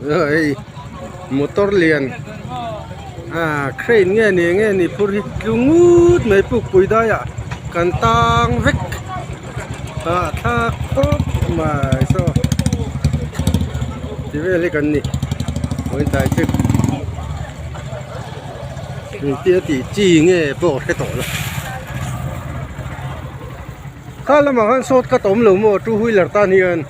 Hei motor lian ah crane nge ni nge ni phur hi tlu ngut mai pukpui daiah kan tang vek ah thlak khawp mai saw ti vel hi kan ni vawiin tlai chu engtia tih chi nge pawh ka hre tawh lo kha lamah khan short cut a awm lo maw two wheeler tan hian.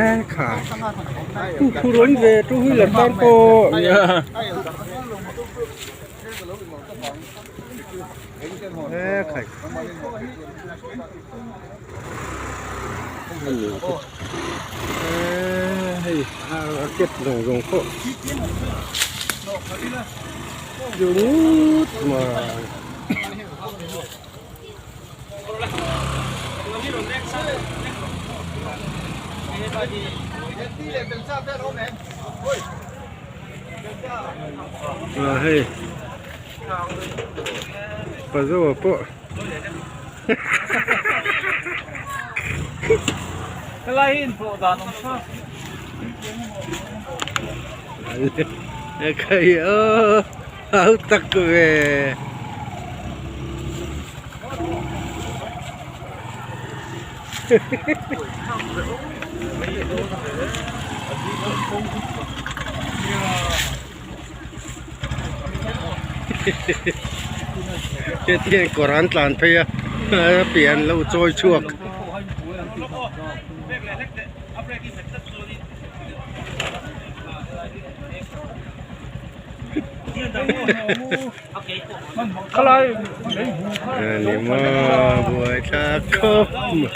E kha phur awm ve two wheeler tan pawh e khai e hei a kep zawng zawng pawh Ngut mai. À hei pazo pawh Helai hi inhlawh dan awm tha. Khai aw hau tak ve. Hetiang kawr an tlan phei a a pian lo chawi chhuak. Ani maw buai thlak khawp mai.